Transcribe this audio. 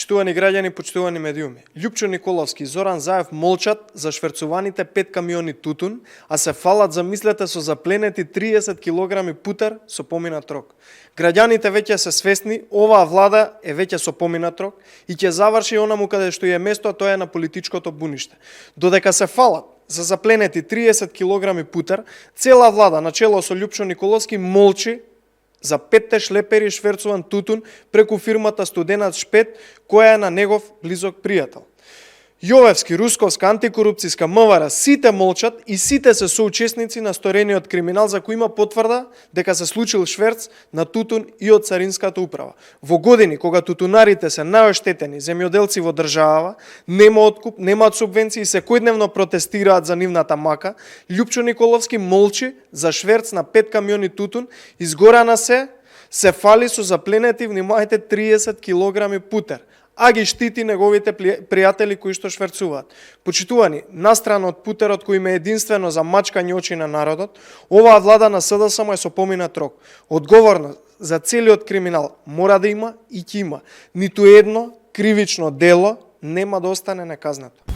Почитувани граѓани, почитувани медиуми. Љупчо Николовски и Зоран Заев молчат за шверцуваните 5 камиони тутун, а се фалат, замислете, со запленети 30 килограми путер со поминат рок. Граѓаните веќе се свесни, оваа влада е веќе со поминат рок и ќе заврши онаму каде што е место, а тоа е на политичкото буниште. Додека се фалат за запленети 30 килограми путер, цела влада на чело со Љупчо Николовски молчи за 5 шлепери шверцуван тутун преку фирмата Студенат Шпет, која е на негов близок пријател. Јовевски, Русковска, антикорупцијска, МВР, сите молчат и сите се соучесници на сторениот криминал за кој има потврда дека се случил шверц на тутун и од Царинската управа. Во години кога тутунарите се најоштетени земјоделци во државава, нема откуп, немаат субвенции и секојдневно протестираат за нивната мака, Љупчо Николовски молчи за шверц на 5 камиони тутун, изгорана се фали со запленети, внимавајте, 30 килограми путер, а ги штити неговите пријатели кои што шверцуваат. Почитувани, настрана од путерот кој има единствено за мачкање очи на народот, оваа влада на СДСМ е со поминат рок. Одговорност за целиот криминал мора да има и ќе има. Ниту едно кривично дело нема да остане неказнато.